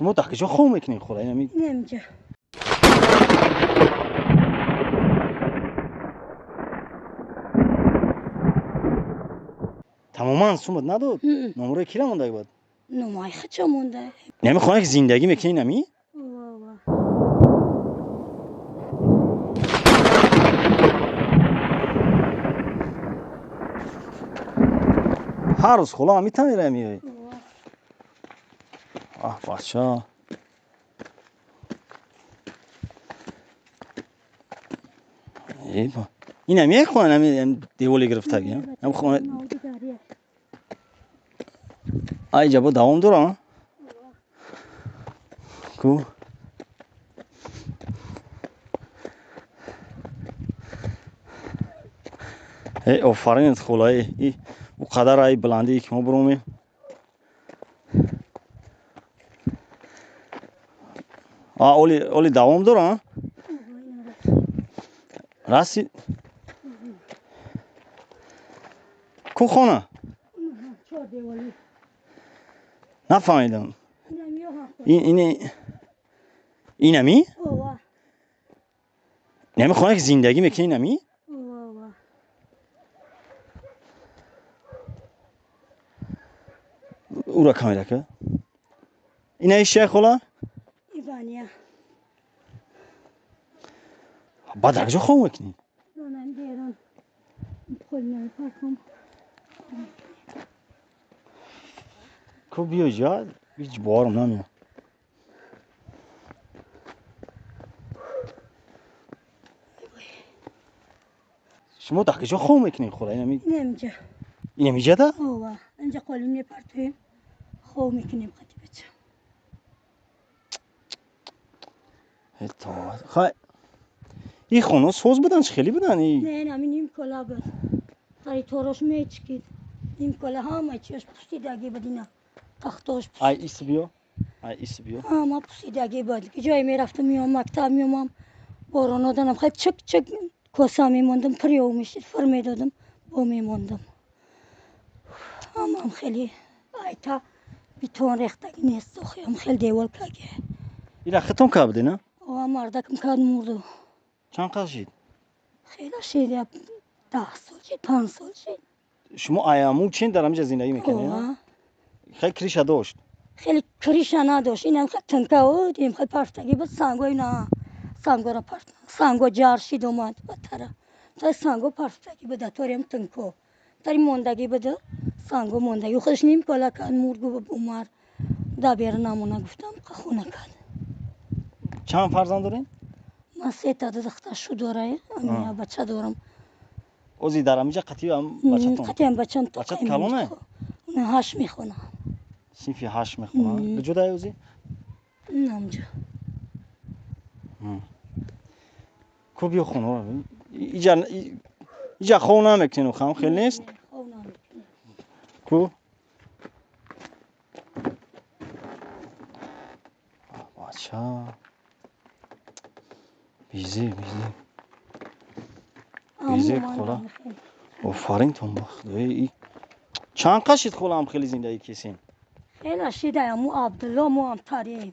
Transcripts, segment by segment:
Шумо дар куҷо хоб мекунед, хола? Инами Инамҷа. Тамоман сумат надод? Номерои кира монда буд? Номай хача монда. Нами хона ки зиндагӣ мекунед, нами? Ова. Ҳар рӯз, хола, ҳами тамера меоӣ? Аҳ, бача. Еба. Ин ами як хона, ами деволи гирифтаги. Ам хона. Ай ҷабо давом дора? Ку? Эй, офаринат, хола, эй. Ӯ қадар ай баландие ки мо биромем. А, оли оли давом дора? Расид? Ку хона? Нафаҳмидам. Ин инами? Инами хона ки зиндагӣ мекунӣ, инами? Ура камера ка. Ина ишия, хола? Ивания. Баъд дар куҷо хоб мекунӣ? Берун. Пол Ку, биё ҷа, ҳеҷ боварам намеяд. Шумо дар куҷо хоб мекунед, хола? Инами Инамҷа. Инамиҷада? Ова. Инҷа қолин мепартоем. Хоб мекунем қати бача. Хай, ин хона соз будан, чӣ хеле будан? Не, инами нимкола буд. Харитораш мечикид. Нимкола, ҳама чиаш пусидаги буд, ина. Тахтош. Ай ис биё. Ай ис биё. Ҳама пусидаги буд. Ки ҷое мерафтам, меом, мактаб меомам. Борон оданам хай чик чик коса мемондам, пирёв мешид, фир медодам, бо мемондам. Ҳамам хеле айта бетон рехтаги нест, охиам хеле девол каги. Ира хитон ка буде, на? Ова, мардакам кад мурду. Чанд қад шид? Хеле шид, як 10 сол шид, 5 сол шид. Шумо аяму чин дар ҳамиҷа зиндагӣ мекардед? Ова. Хеле крыша дошт? Хеле крыша надошт, инам хеле тинка буд, ин хеле партаги буд, санго ина сангора парт. Санго ҷар шид омад ба тара. Та санго партаги буд, аториам тинко. Тари мондагӣ буд, санго мондагӣ. Худаш ним кола кад мурд, гу умар. Да бер намона гуфтам, хона кад. Чанд фарзанд доред? Ман се та духтар шу дорам, ами бача дорам. Ози дар ҳамиҷа қатиам бачатон? Қатиам бачам. Бачат калоне? Уна ҳашт мехона. Синфи ҳашт мехона? Куҷо дай ози? Намҷа. Ку, биё хонаро. Иҷа иҷа хов намекунед, хам хел нест? Хов намекунем. Ку? Бача. Бизе, бизе. Бизе, хола. Офаринтон ба худои. Чанд қад шид, хола, ҳам хеле зиндагӣ кесем? Хеле шида, аму Абдулло мо ҳам тарем.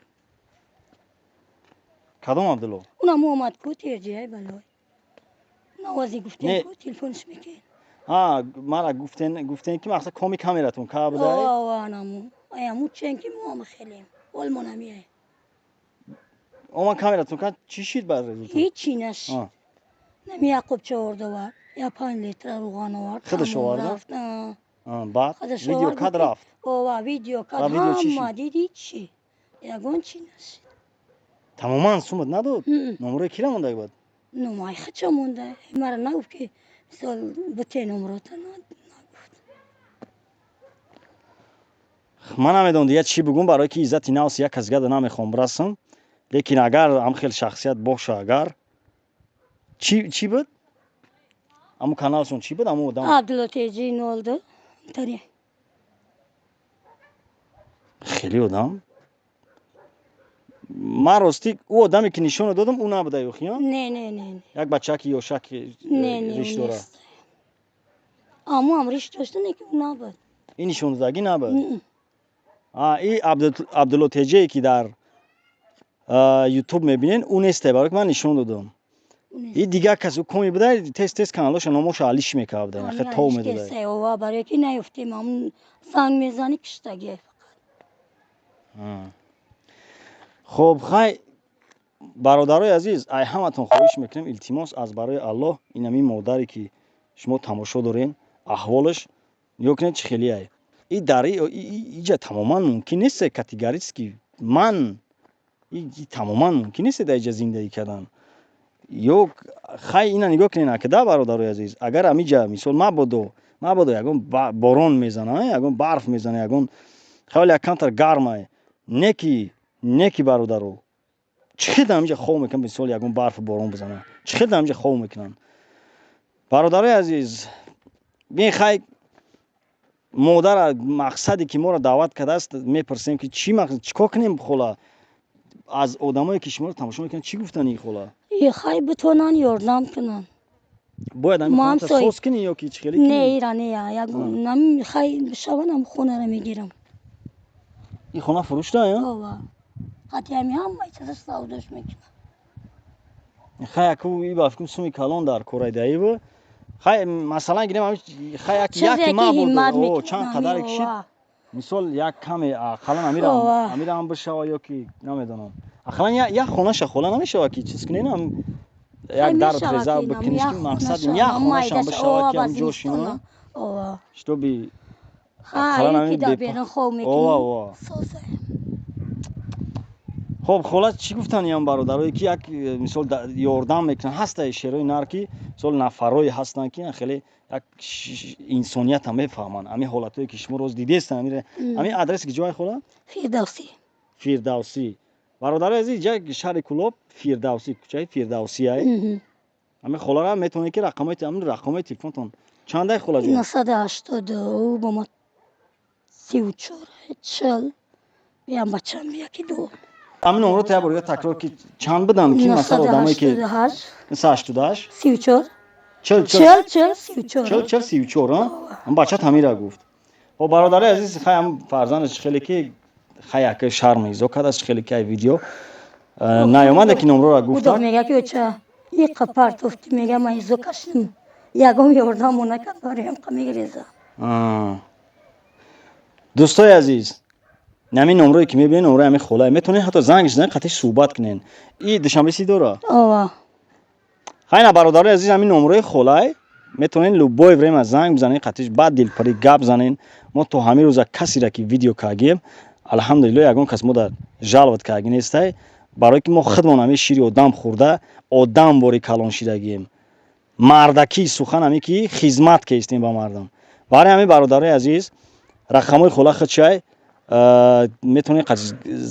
Кадом Абдулло? Унам омад ку терҷиай балой. Навази гуфтем ку телефонш мекунем. А, мара гуфтен, гуфтен ки мақсад коми камератон ка будай? Ова, наму. Аяму чен ки мо ҳам хелем. Ол мо намиай. Оман камератон ка, чӣ шид бар результат? Ҳичи нашид. Нами Яқубча овард, я 5 литра равған овард. Худаш оварда? Баъд видео кад рафт? Ова, видео кад, ҳама дид, ҳичи. Ягон чи нашид. Тамоман сумат надод? Номерои кира монда буд? Номай хача монда. Мара нагуфт ки мисол бите номрота, нагуфт. Ман намедонам дигар чӣ бигӯм, барое ки иззати нафси як кас гада намехоҳам бирасам, лекин агар ҳам хел шахсият боша, агар чӣ буд, ҳамун каналшон чӣ буд, ҳамун одам? Абдулло теҷи нолду тари. Хеле одам, ман ростӣ ӯ одаме ки нишоно додам, ӯ набуда ёхи? Не, не, не. Як бачаки ёшаки риш дора. Аму ҳам риш дошта, не ки ӯ набуд. Ин нишондодагӣ набуд? И Абдулло Теҷее, ки дар Ютуб мебинен, ӯ несте, барои ки ман нишон додам. И дигар кас, ӯ коми буда, тез тез каналоша номоша алиш мекарда, хе тов медода. Ова, барои ки наёфтем, ҳамун занг мезани, киштагӣ фақат. Хоб, хай, бародарои азиз, ай ҳаматон хоҳиш мекунем, илтимос, аз барои Аллоҳ, инами модаре, ки шумо тамошо дорен, аҳволаш нигоҳ кунед, чӣ хелиай. И дар иҷа тамоман мумкин нест, категорически ман тамоман мумкин нест дар иҷа зиндагӣ кардан. Ё хай, ина нигоҳ кунед, акда, бародарои азиз, агар амиҷа мисол мабодо ягон борон мезана, ягон барф мезана, ягон хеле як камтар гармай, неки, бародаро, чӣ хел дар амиҷа хоб мекунанд? Мисол, ягон барфу борон бизана, чӣ хел дар амиҷа хоб мекунанд, бародарои азиз? Бин, хай, модара мақсаде, ки моро даъват кардааст, мепурсем, ки чӣ мақсад, чӣ кор кунем. Хола, аз одамое, ки шуморо тамошо мекунанд, чӣ гуфтани, хола? Хай, битонанд, ёрдам кунанд. Бояд ҳамин соз кунӣ ё ки чӣ хеле? Не, ира не, ягон хай бишаванд, ам хонаро мегирам. Ин хона фурӯшта? Ова, ҳати ҳами ҳамаи чизаш савдош мекунам. Хай, аку и ба фикрм суми калон дар корайдаиву. Хай, масалан, гирем, хай, як мабуд, чанд қадаре кишид, мисол, як каме ақаллан амирам бишава ё ки намедонам, ақаллан як хонаша, хола, намешава, ки чиз кунем, як дар треза бикуниш, ки мақсад як хонашам бишава, ки ам ҷо шино, чтобы ақаллан. Ова. Хоб, хола, чӣ гуфтаниям бародарое, ки як мисол ёрдам мекунанд? Ҳастаи шерои нар, ки мисол нафарое ҳастанд, ки хеле як инсониятам мефаҳманд, ҳамин ҳолатое, ки шумо роз дидестанд. Ҳамин адреси ки ҷой, хола? Фирдавсӣ. Фирдавсӣ. Бародарои азиз, ҷа шаҳри Кӯлоб, Фирдавсӣ, кӯчаи Фирдавсиай. Ҳамин холара метавонед, ки рақамҳои телефонтон чандай, холаҷон? 980 ба ма 34 40 биям, бачам, яки ду. Ҳамин номро як бор такрор, ки чанд будам, ки масалан одамое, ки 988 34 40 40 40 34. 40 40 34. Ам бачат ҳамира гуфт. Хоб, бародари азиз, хай, ам фарзандаш хеле ки хай, яка шарм изо кардааст, хеле ки ай видео наёмада, ки номрора гуфта. Мега, ки оча, иқа партофти, мега, ман изо кашидам, ягон ёрдамо накард, бароям қа мегиреза. Дӯстои азиз, ҳамин номрое, ки мебинед, номрои ҳамин холае, метавонед ҳатто занг занед, қатъи суҳбат кунед. И Душанбе си дора? Ова. Хайна, бародарои азиз, ҳамин номрои холай, метавонед любое время занг бизанед, қатъиш баъд дилпарӣ гап занед. Мо то ҳамин рӯза касеро, ки видео кардем, алҳамдулилло, ягон кас мо дар жаловать кардаги нестай, барое ки мо худмон ҳамин шири одам хӯрда, одам бори калон шидагием. Мардакии сухан ҳамин, ки хизмат кестем ба мардум. Барои ҳамин, бародарои азиз, рақамҳои хола худшай, метавонед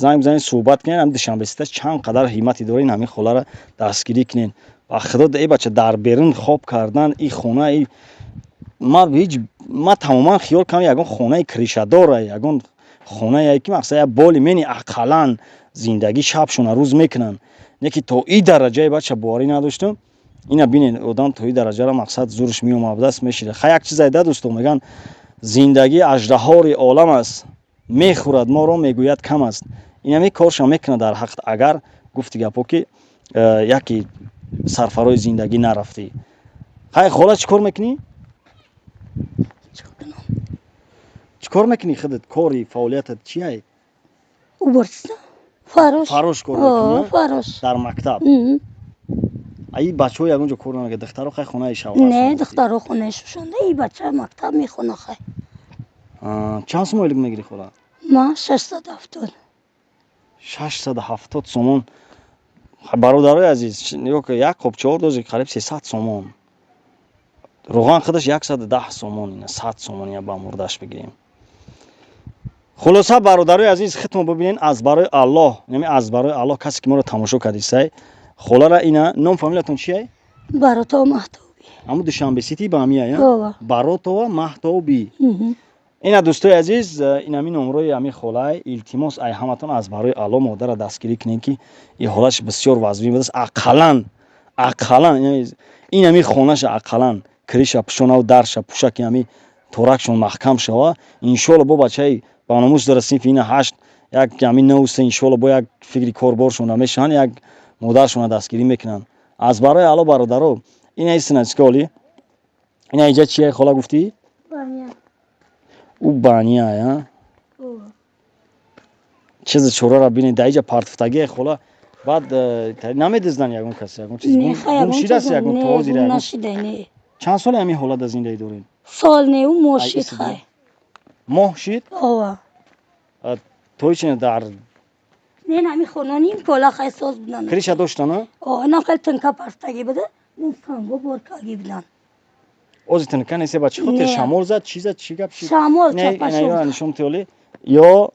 занг бизанед, суҳбат кунед. Ҳамин Душанбесита чанд қадар ҳиммате доред, ҳамин холаро дастгирӣ кунед. Ба худо, э бача, дар берун хоб кардан, и хона, и ман ҳеҷ, ман тамоман хиёл кардам, ягон хонаи крышадора, ягон хонае, ки мақсад як боли мени ақаллан зиндагӣ шабшона рӯз мекунанд, не ки то и дараҷаи, бача, боварӣ надоштам. Ина бинед, одам то и дараҷаро мақсад зурш меомадааст, мешида. Хай, як чиз айда, дӯсто, мегӯянд, зиндагӣ аждаҳори олам аст, мехӯрад моро, мегӯяд, кам аст. Инами коршам мекунад дар ҳаққ. Агар гуфти гапҳо, ки яке сарфарои зиндагӣ нарафтӣ. Хай, хола, чӣ кор мекунӣ? Чӣ кор мекунӣ худат? Кори фаъолиятат чиай? Уборщица, фарош. Фарош кор мекунӣ? Фарош. Дар мактаб. Аи бачаҳо ягон ҷо кор намекунад? Духтаро, хай, хонаи шавҳар? Не, духтаро хонаи шушонда, и бача мактаб мехона, хай. Чанд сум ойлик мегирӣ, хола? Ма 670. 670 сомон. Бародарои азиз, нигоҳ кун, як қоб чор дози қариб 300 сомон, рӯған худаш 110 сомон, ина 100 сомон я ба мурдаш бигирем. Хулоса, бародарои азиз, худтон бибинед. Аз барои Аллоҳ, яъне аз барои Аллоҳ, касе, ки моро тамошо кардисай, холара, ина ном фамилиятон чия? Баротова Маҳтоби. Ҳамун Душанбе Сити ба ҳамия? Баротова Маҳтоби. Ина, дӯстои азиз, инами номрои ҳамин холай. Илтимос ай ҳаматон, аз барои Аллоҳ, модарро дастгирӣ кунем, ки ин ҳолатш бисёр вазнин будааст. Ақаллан ин ҳамин хонаша ақаллан крыша пӯшонаву дарша пӯша, ки ҳамин торакшон маҳкам шава, иншоалло. Бо бачаи Ба номус дора, синфи ина ҳашт, як ҳамин нӯсе, иншоалло, бо як фикри корборшон мешаванд, як модаршона дастгирӣ мекунанд. Аз барои Алло, бародаро, ина истина чиколи, ина иҷа чия, хола, гуфтӣ? Ӯ баня чизи чорара бинед, дар иҷа партфтагие, хола. Баъд намедизданд ягон кас, ягон чиз гум шидаст, ягон тоозира? Чанд соли ҳамин ҳолата зиндагӣ доред? Сол не, ӯ моҳ шид, хай. Моҳ шид? Ова. То чи дар Не, ҳамин хона ним кола, хай, соз будан. Крыша доштана? О, инам хеле тинка партаги буда, санго боркаги будан. Ози тинка нест, ба чӣ хотир? Шамол зад, чӣ зад, чӣ гап? Шамол чапа. Нишон теоли ё,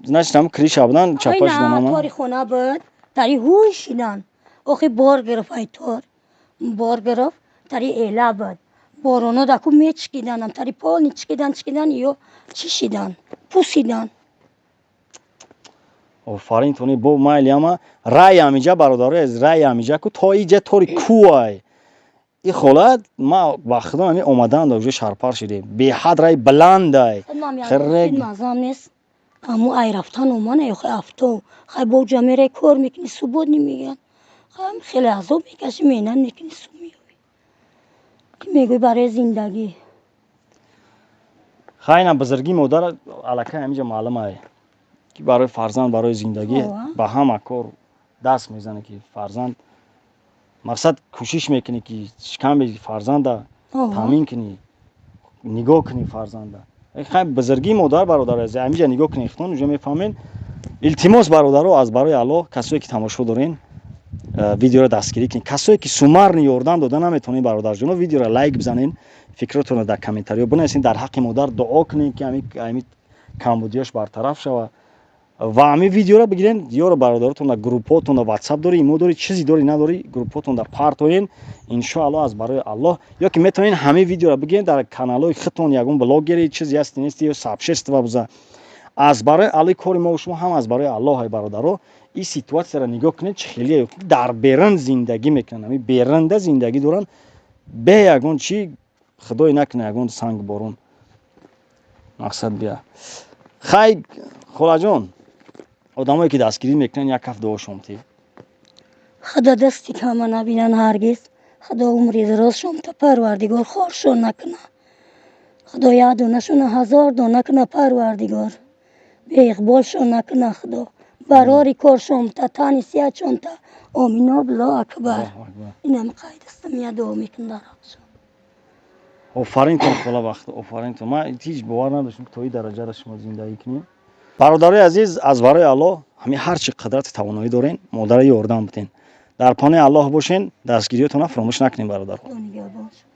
значит, ҳам крыша будан, чапа шудан. Тори хона буд, тари ҳуй шидан. Охи бор гирифт, ай тор бор гирифт, тари эла буд, бороно даку мечикиданам, тари полни чикидан, чикидан, ё чӣ шидан, пусидан. Офарин тони бо майли ама рай амиҷа, бародарои аз рай амиҷа ку то иҷа тори куай и холат. Ма ба худо ами омадан да уже шарпар шидем, беҳад рай баландай. Мазам нест, аму ай рафтан омана, ё афто, хай, бо ҷамере кор мекунӣ, субботний мегӯянд, хай, хеле азоб мекашӣ, меҳнат мекунӣ, су меёбӣ, мегӯй, барои зиндагӣ. Хайна, бузургии модар аллакай ҳамиҷа маълум ай, ки барои фарзанд, барои зиндагӣ ба ҳама кор даст мезанад, ки фарзанд, мақсад, кӯшиш мекунӣ, ки шиками фарзанда таъмин кунӣ, нигоҳ кунӣ фарзанда. Хай, бузургии модар, бародар, ҳамиҷа нигоҳ кунед, худтон уже мефаҳмед. Илтимос, бародаро, аз барои Аллоҳ, касое ки тамошо дорен, видеоро дастгирӣ кунед. Касое ки сумарни ёрдам дода наметавонед, бародарҷоно, видеоро лайк бизанед, фикротонро дар комментариё бинависед, дар ҳаққи модар дуо кунед, ки ҳами камбудиёш бартараф шавад. Ва ҳамин видеоро бигирен, ёро бародаротон дар группҳотон, дар Ватсап дорӣ, имо дорӣ, чизе дорӣ, надорӣ, группҳотон дар партоен, иншоаллоҳ, аз барои Аллоҳ. Ё ки метавонед ҳамин видеоро бигирен, дар каналҳои худтон, ягон блогери, чизе ҳасти, нести, ё сообщество буза. Аз барои Аллоҳ, кори мо шумо ҳам аз барои Аллоҳ. Ай бародаро, ин ситуатсияро нигоҳ кунед, чӣ хеле дар берун зиндагӣ мекунанд, ҳамин берунда зиндагӣ доранд, бе ягон чӣ. Худое накунад, ягон санг борон, мақсад, бия. Хай, холаҷон, одамое ки дастгирӣ мекунанд, як ҳафт дуошон тӣ. Худо дасти кама набинанд ҳаргиз, Худо умри дарозшон та, Парвардигор хоршон накуна, Худо як донашона ҳазор дона куна, Парвардигор беиқболшон накуна, Худо барори коршон та, тани сиҳатшон та. Омин, Аллоҳу акбар. Инам қайдастам, я дуо мекунам дар ҳақшон. Офаринтон, хола, вақт офаринтон. Ман ҳеҷ бовар надоштам, ки то ин дараҷаро шумо зиндагӣ кунед. Бародарои азиз, аз барои Аллоҳ, ҳамин ҳар чӣ қудрати тавоноӣ дорен, модарро ёрдам биден. Дар паноҳи Аллоҳ бошен, дастгириётонро фаромӯш накунем, бародар. Худо нигаҳбоншон.